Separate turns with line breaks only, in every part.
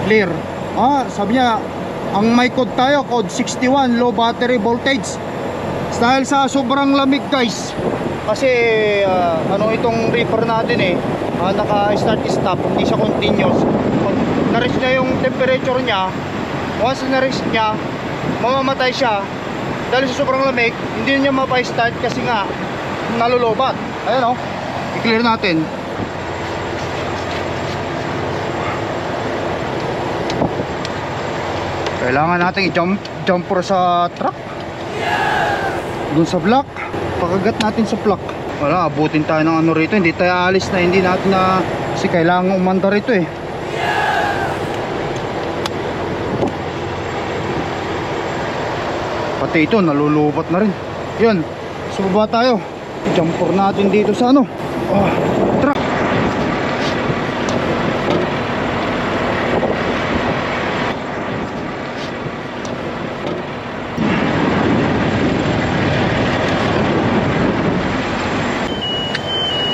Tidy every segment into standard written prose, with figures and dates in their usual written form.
clear. Sabi niya, ang may code tayo, code 61, low battery voltage. Dahil sa sobrang lamig guys, kasi itong reefer natin naka-start stop, hindi siya continuous. Pag na-reach na yung temperature niya, once na-reach niya, mamamatay siya. Dahil sa sobrang lamig, hindi niya mapa-start kasi nga nalulobat. Ayan i-clear natin. Kailangan natin i-jumper sa truck. Doon sa block. Pakagat natin sa block. Wala, abutin tayo ng rito. Hindi tayo alis na hindi natin na, kasi kailangan umanda rito Pati ito nalulubat na rin. Yun, subaba tayo. Jumper natin dito sa truck.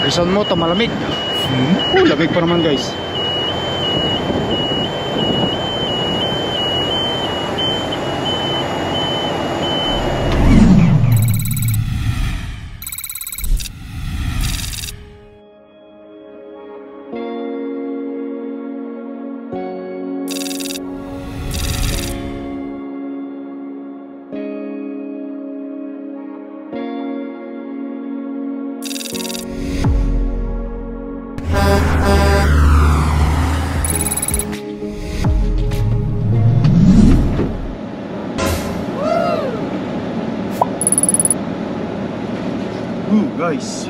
Reason mo, malamig. Lamig pa naman guys. Guys,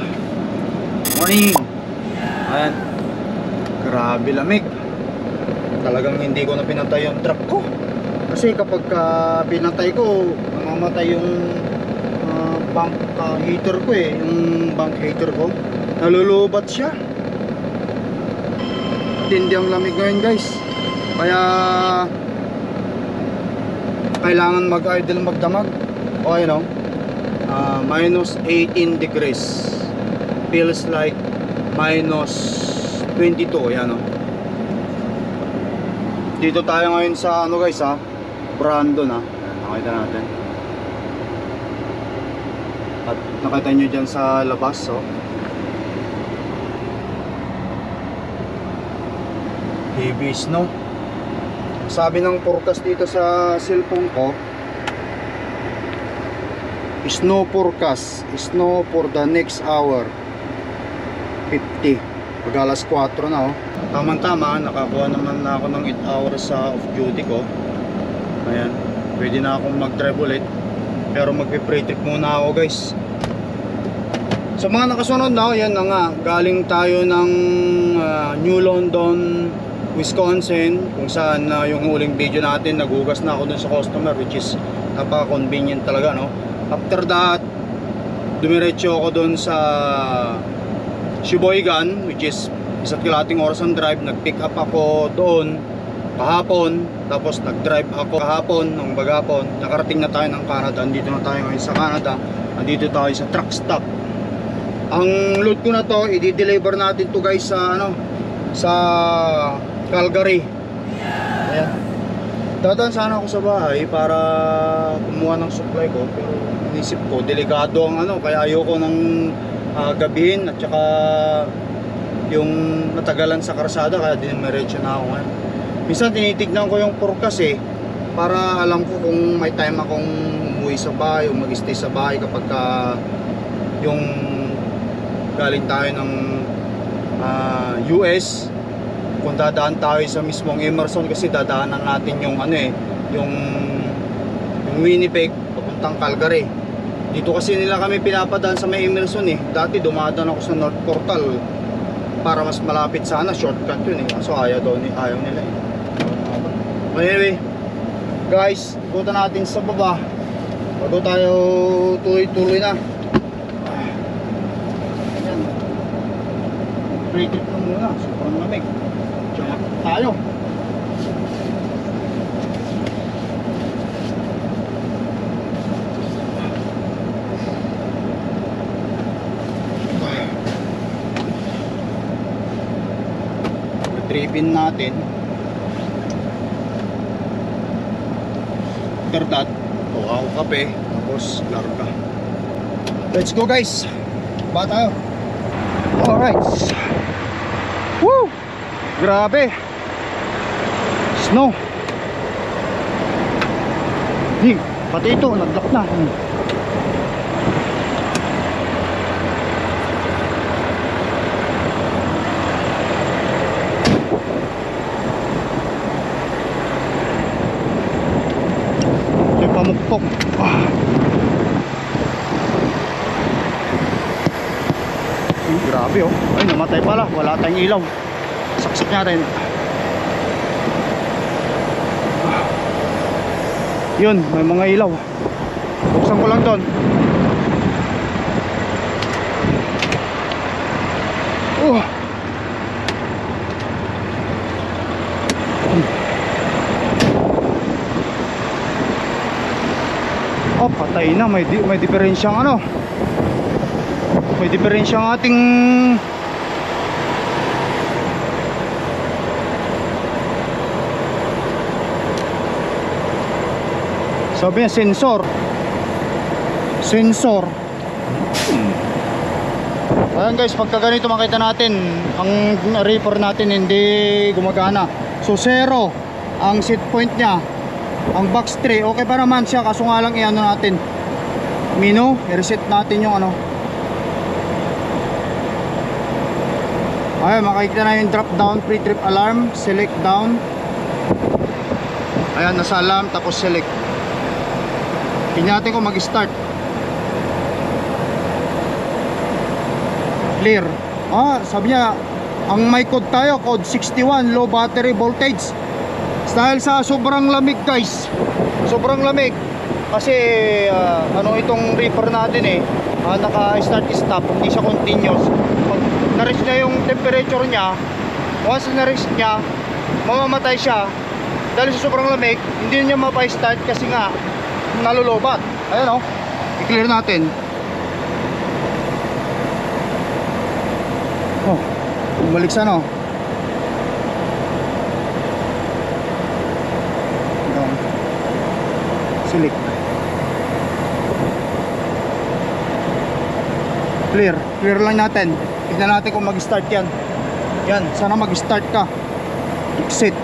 morning. Ayan, grabe lamig. Talagang hindi ko na pinatay yung truck ko. Kasi kapag pinatay ko, namamatay yung bank heater ko yung bank heater ko, nalulubat siya. Tindi ang lamig ngayon guys. Kaya kailangan mag-idle magdamag. Minus 18 degrees, feels like minus 22. Yan dito tayo ngayon sa guys Brandon nakita natin at nakita nyo dyan sa labas heavy snow. Sabi ng forecast dito sa cellphone ko, snow forecast, snow for the next hour 50. Pag alas 4 na tamang-tama, nakakuha naman na ako ng 8 hours sa off duty ko. Ayan, pwede na akong mag-drive ulit. Pero magpe-pre-trip muna ako guys. Sa mga nakasunod yan na nga, galing tayo ng New London, Wisconsin, kung saan yung huling video natin, naghugas na ako dun sa customer, which is napaka-convenient talaga After that, dumiretso ako doon sa Sheboygan, which is 1.5 oras ang drive. Nag-pick up ako doon kahapon, tapos nag-drive ako kahapon ng bagapon. Nakarating na tayo ng Canada. Andito na tayo ngayon sa Canada. Andito tayo sa truck stop. Ang load ko na to, i-deliver natin to guys sa sa Calgary. Ayan. Dadaan sana ako sa bahay para kumuha ng supply ko, pero inisip ko delikado ang kaya ayoko ng gabihin at saka yung matagalan sa karsada, kaya diniretso na ako ngayon. Minsan tinitignan ko yung forecast para alam ko kung may time akong umuwi sa bahay o mag-stay sa bahay kapag yung galing tayo ng US, kung dadaan tayo sa mismong Emerson, kasi dadaanan natin yung yung Winnipeg papuntang Calgary. Dito kasi nila kami pinapadaan sa may Emerson Dati dumadaan ako sa North Portal para mas malapit sana, shortcut yun So ayaw nila Anyway guys, punta natin sa baba bago tayo tuloy-tuloy na. Ayan, pre-trip na muna, sobrang lamig. Tsaka tayo. Tripin natin. after that, kuha ko kape, tapos larga. Let's go guys. Ba tayo? Alright. Woo! Grabe. Snow. Pati ito, nag-lock na. Yung pamukpok. Grabe oh. Ay, namatay pala. Wala tayong ilaw. Saksak natin. Yun, may mga ilaw. Buksan ko lang doon. Oh, patay na. May diferensyang ano. May diferensyang ating sabi niya sensor. Ayan guys, pagka ganito makita natin ang reaper natin hindi gumagana. So 0 ang set point niya. Ang box 3 okay pa naman siya, kaso nga lang i-ano natin, menu, i-reset natin yung ano. Ayan, makikita na yung drop down pre-trip alarm. Select down. Ayan, nasa alarm, tapos select. Tingnan natin kung mag-start. Clear. Sabi niya, ang may code tayo, code 61, low battery voltage. Dahil sa sobrang lamig guys, sobrang lamig. Kasi ano itong reaper natin naka-start stop, hindi siya continuous. Pag na-reach na yung temperature niya, once na-reach niya, mamamatay siya. Dahil sa sobrang lamig, hindi niya mapa-start kasi nga nalulobat. Ayan oh, i-clear natin. Oh, bumalik sa ano. Select. Clear lang natin. Tignan natin kung mag-start yan. Yan, sana mag-start ka. Exit.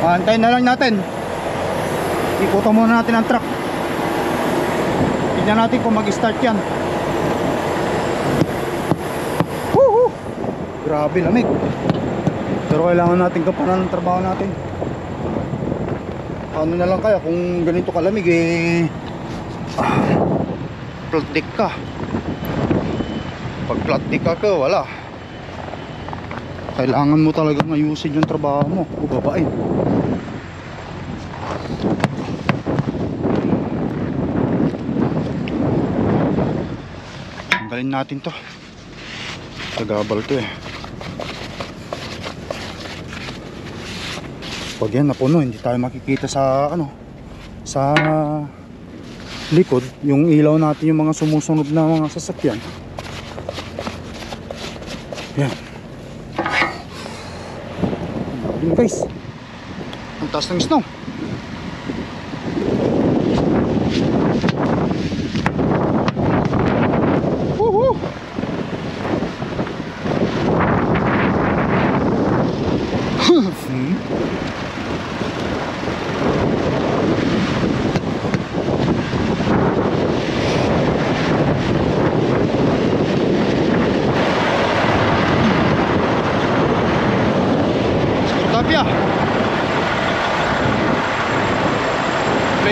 Antayin na lang natin. Ikutan muna natin ang truck. Tignan natin kung mag-start yan. Grabe lamig. Pero kailangan natin kapanan ng trabaho natin. Ano na lang kaya kung ganito kalamig flat deck ka. Pag flat deck ka wala. Kailangan mo talagang ayusin yung trabaho mo o babain. Tanggalin natin to. Tagabal to Pag yan napuno, hindi tayo makikita sa ano, sa likod, yung ilaw natin, yung mga sumusunod na mga sasakyan. Yan. Yan guys, ang taas ng snow. Woohoo!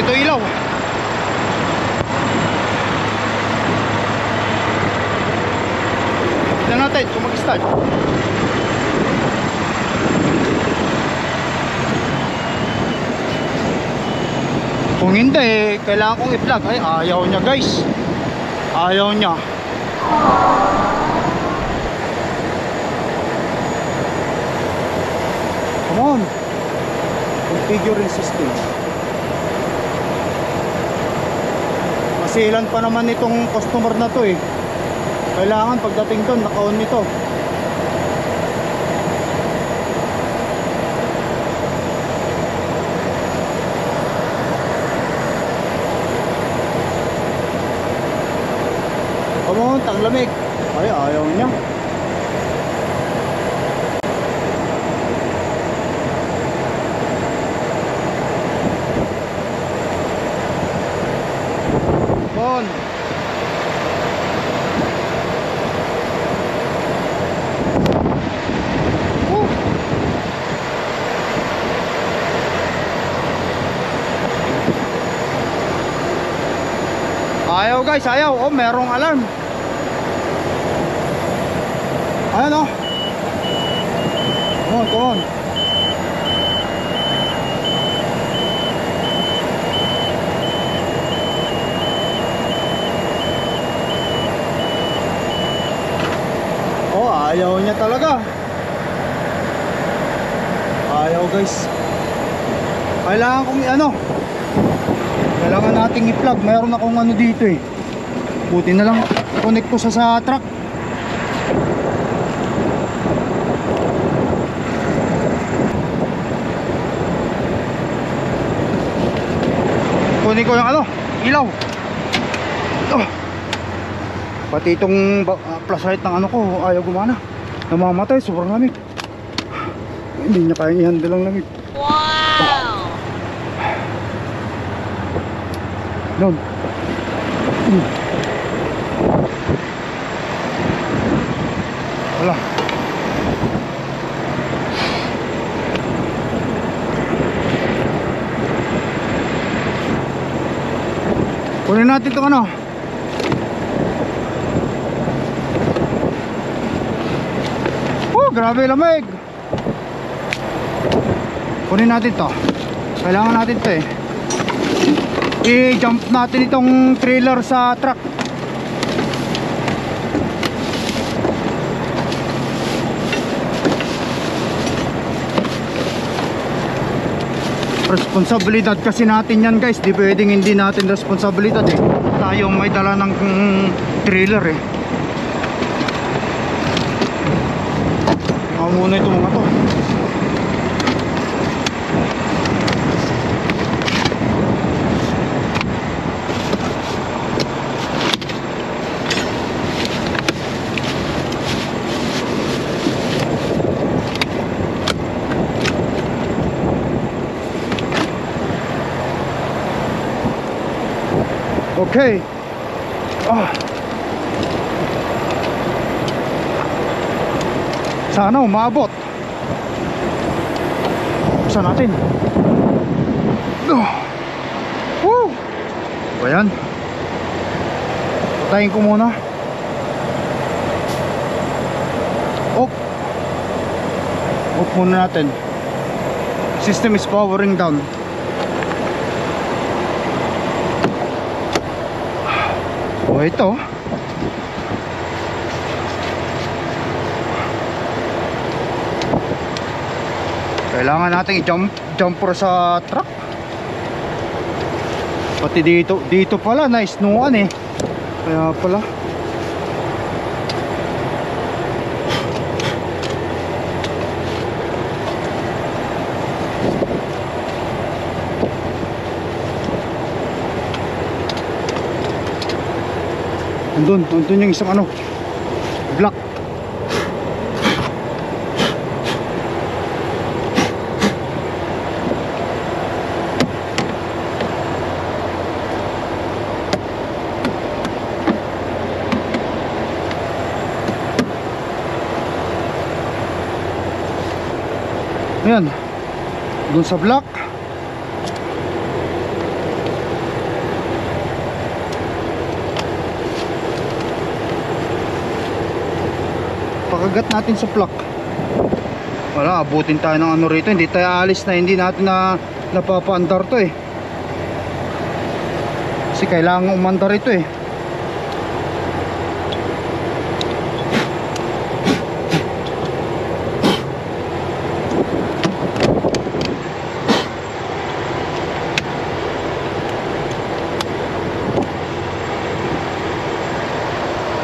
Ito ilaw. Tignan natin kung mag-start. Kung hindi, kailangan kong i-plug. Ay, ayaw niya guys. Ayaw niya. Come on. Configure system. Masilan pa naman itong customer na to Kailangan pagdating doon naka-on nito. Come on, tanglamig. Ay, ayaw niya. Bon. Ayaw guys, ayaw. Oh, merong alarm. Ayan oh. Come on, come on. Oh, ayaw niya talaga. Ayaw guys. Kailangan kong kailangan nating i-plug. Meron akong ano dito eh. Buti na lang connect ko sa truck. Kunin ko yung ilaw. Pati itong flashlight ng ko ayaw gumana. Namamatay, sobrang lamig. Hindi niya kayang i-handle ang lamig. Wow! Doon. Wala. Kunin natin itong oh, grabe lamig. Kunin natin to. Kailangan natin to eh. I-jump natin itong trailer sa truck. Responsibilidad kasi natin yan guys. Di pwedeng hindi natin responsibilidad eh. Tayong may dala ng trailer eh. Muna ito mga to. Okay. Sana umabot. Buksan natin. Woo! Ayan. Patayin ko muna. Off. Off muna natin. System is powering down. Oh, ito. Kailangan natin i-jumper sa truck. Pati dito pala na-snowan eh. Kaya pala. Andun yung isang black. Ayan, dun sa black. Pakagat natin sa plug. Wala, abutin tayo ng rito. Hindi tayo alis na hindi natin napapaandar to eh. Kasi kailangan umandar ito eh.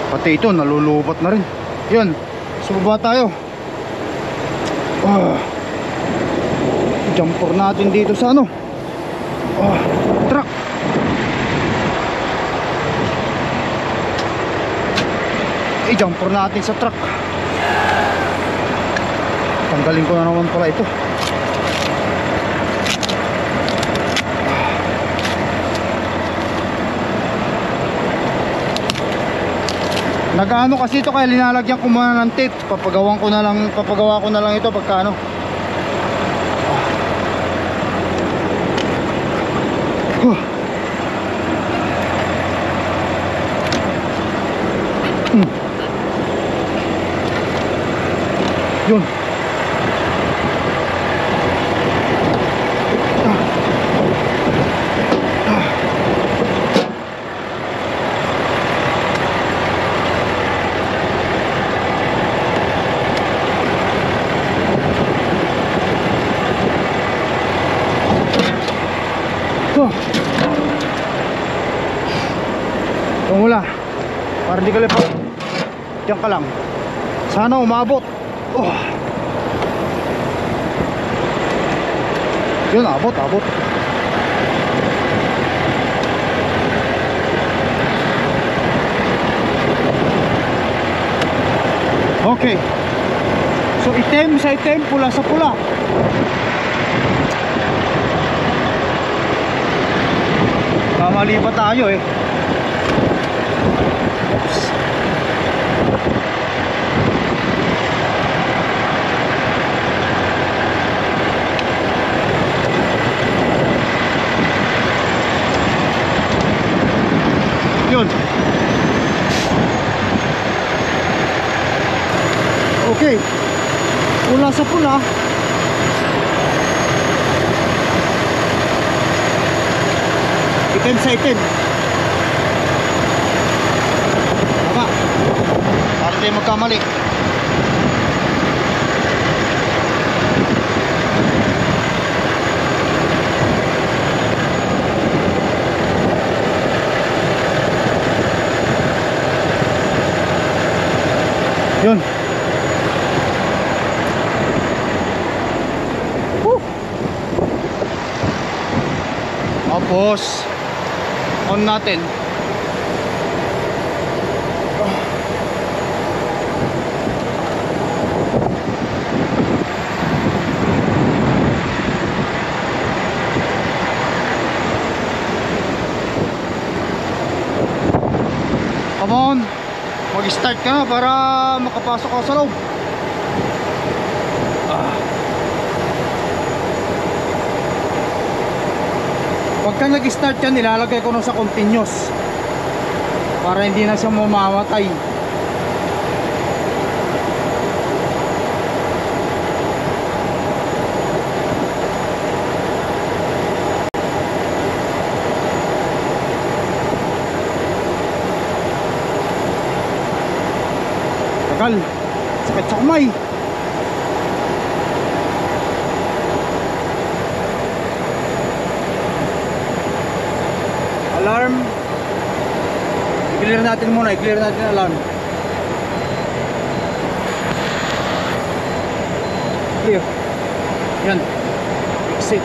Pati ito nalulubat na rin. Yun, subaba tayo. Jumper natin dito sa ano, truck. I-jumper natin sa truck. Tanggalin ko na naman pala ito. Nag-ano kasi ito, kaya linalagyan ko muna ng tape. Papagawa ko na lang ito pagka ano. Yun. Tumula para di ka lipat. Diyan ka lang. Sana umabot. Yun, abot. Okay. So itim sa itim, pula sa pula. Kamali pa tayo eh. Oops. Yun. Okay. Pula sa pula. Itim sa itim. Tama. Para di magkamali. Yun. Tapos on natin. Come on, mag-start ka na para makapasok ako sa loob. Pagka nag-start yan, nilalagay ko na sa continuous para hindi na siya mamamatay. Tagal, sakit sa kamay. Alarm. I-clear natin muna, i-clear natin alarm. Clear. Yan. Exit.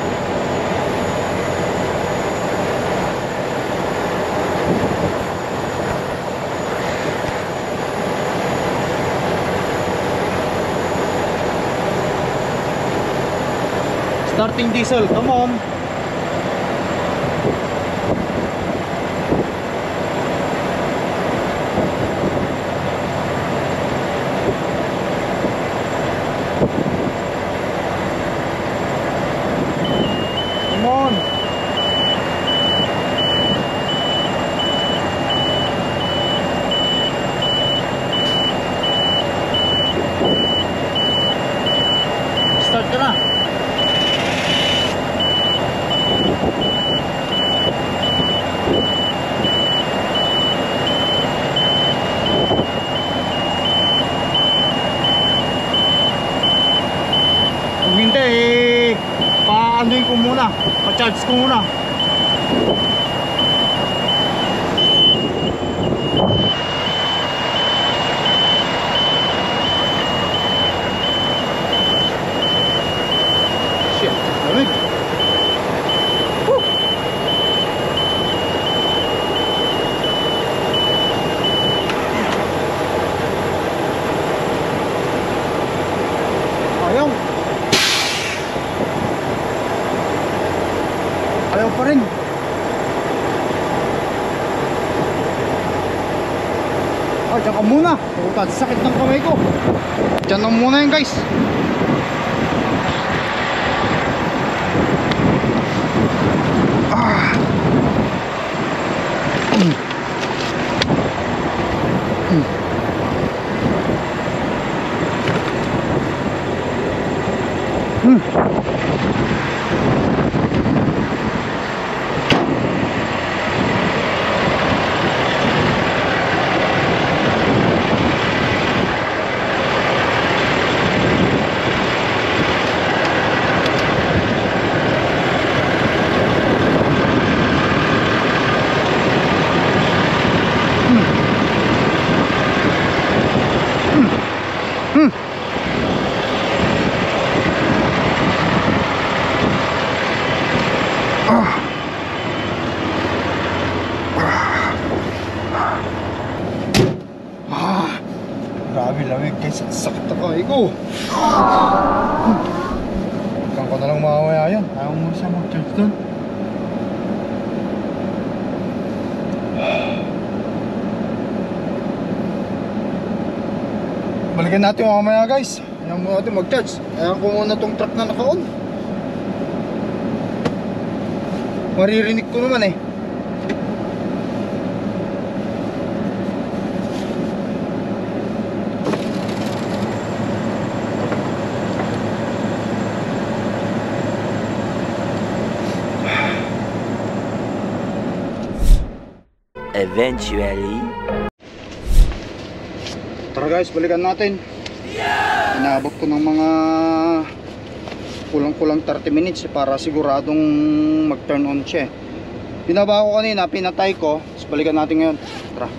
Starting diesel, come on. Come on. Start ka na. Kung hindi eh, paanduin ko muna, pa-charge ko muna. Diyan ka muna. Puta, sakit ng kamay ko. Diyan lang muna yan guys. Grabe lamig guys, sakit na kamay ko. Huwag ko na lang mamaya yan. Ayaw mo siya mag-charge doon. Balikan natin mamaya guys. Ayaw mo natin mag-charge. Ayaw ko muna tong truck na naka-on. Maririnig ko naman eh.
Eventually.
Tara guys, balikan natin. Inaabot ko ng mga kulang-kulang 30 minutes para siguradong mag-turn on siya. Binaba ko kanina, pinatay ko. Tapos balikan natin ngayon. Tara.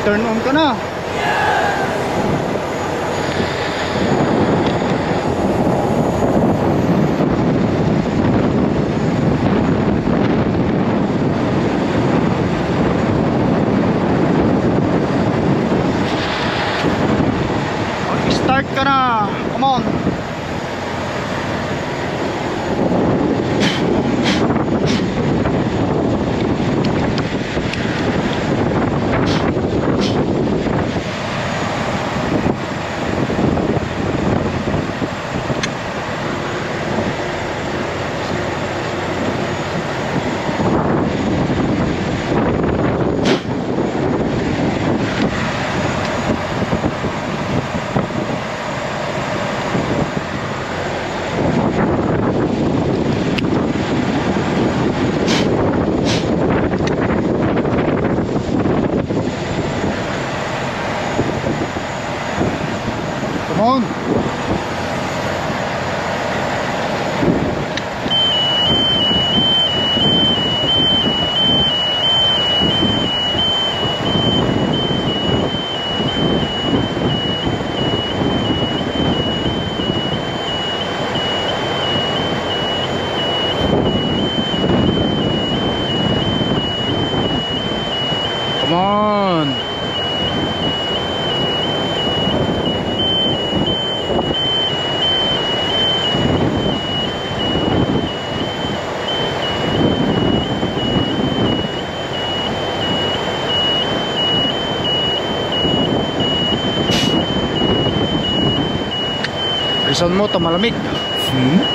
Turn on ka na. Start ka na. Come on. Come on. Come on. Bilisan mo, malamig.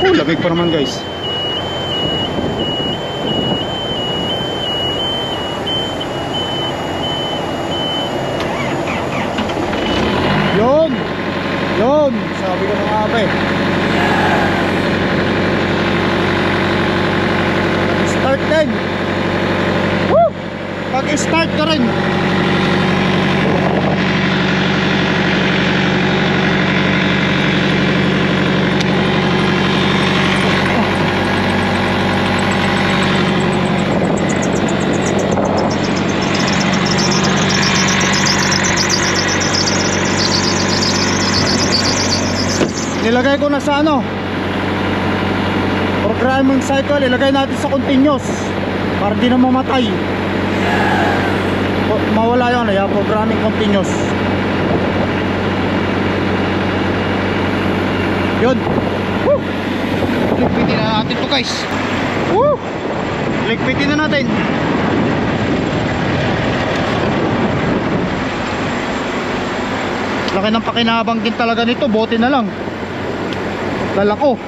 Lamig pa naman guys. Yun, sabi ko ng ape. Start din. Woo! Pag-start ka rin. Nilagay ko na sa ano, programming cycle. Ilagay natin sa continuous para di na mamatay. Mawala yun, programming continuous. Yun. Woo! Ligpitin na natin to guys. Woo! Ligpitin na natin. Laki ng pakinabang din talaga nito. Bote na lang lalako.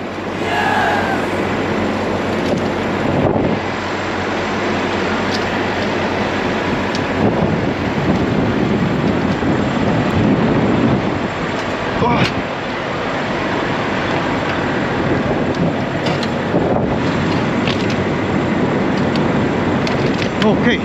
Okay.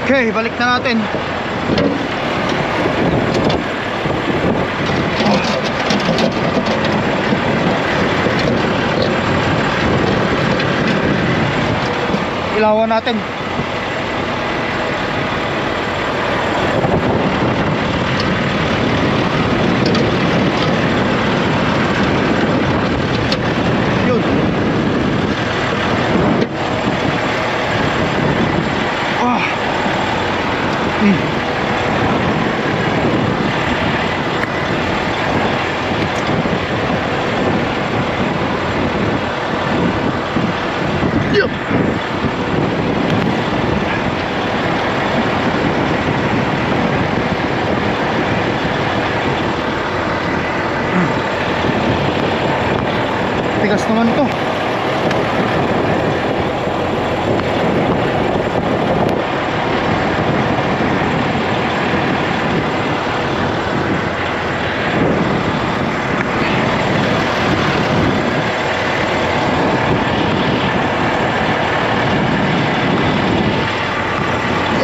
Okay, balik na natin. Ilawan natin. Yun. Yep. Tigas naman to.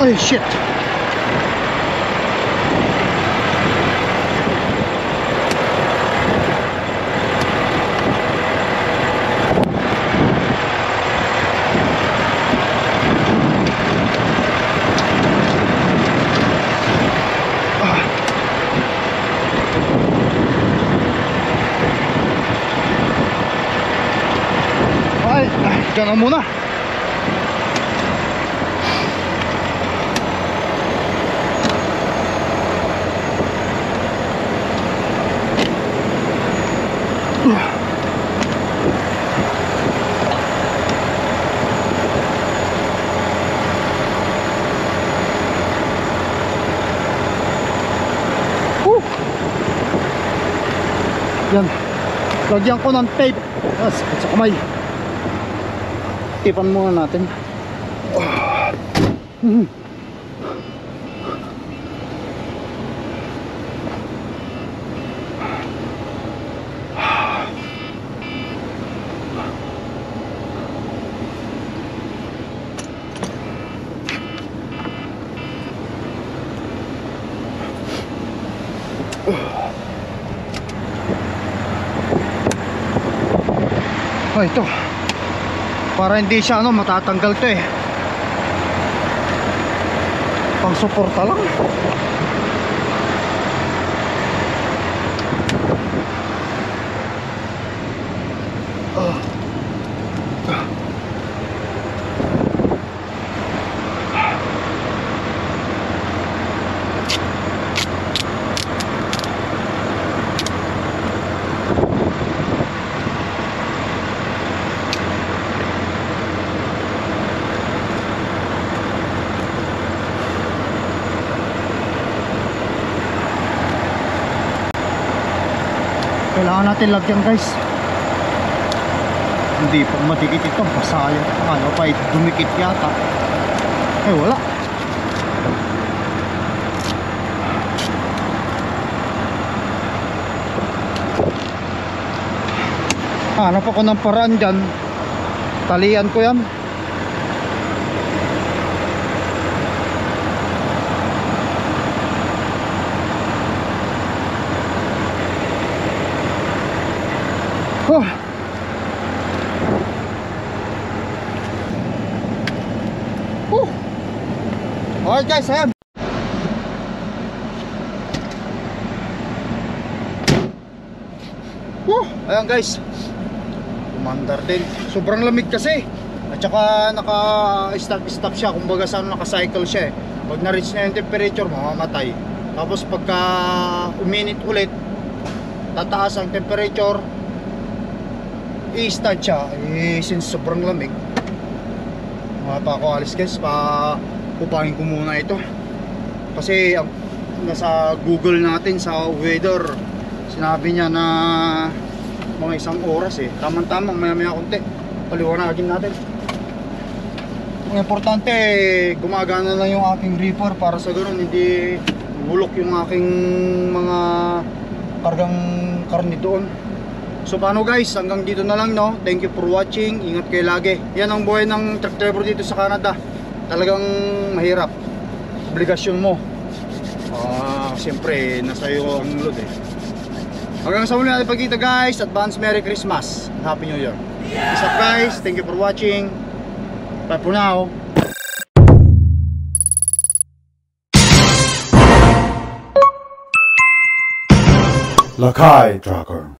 Oh shit. Ay, dyan na muna. Yan, lagyan ko ng tape sa kamay. Tipan muna natin. Oh, ito para hindi siya matatanggal to eh, pang suporta lang. Kailangan natin lagyan guys. Hindi pa madikit ito, basa yun. Ano pa, dumikit yata. Eh wala. Hanap ako ng paraan dyan Talian ko yan. Oh. Alright guys, ayan. Ayan guys, umandar din. Sobrang lamig kasi. At saka naka-stop siya. Kumbaga saan naka-cycle siya eh. Pag na-reach na yung temperature, mamamatay. Tapos pagka uminit ulit, tataas ang temperature, i-start siya. Since sobrang lamig, pa ako alis guys, upahin ko muna ito. Kasi nasa Google natin sa weather, sinabi niya na mga 1 oras eh. Tamang-tamang, maya-maya konti paliwanagin natin. Ang importante, gumagana lang yung aking reefer para sa ganoon hindi bulok yung aking mga kargang karne doon. So paano guys, hanggang dito na lang no. Thank you for watching. Ingat kayo lagi. Yan ang buhay ng truck driver dito sa Canada. Talagang mahirap. Obligasyon mo. Siyempre nasa iyo ang load eh. Hanggang sa muli natin pagkita guys. Advance Merry Christmas, Happy New Year. Peace up guys. Thank you for watching. Bye for now.
Lakai Trucker.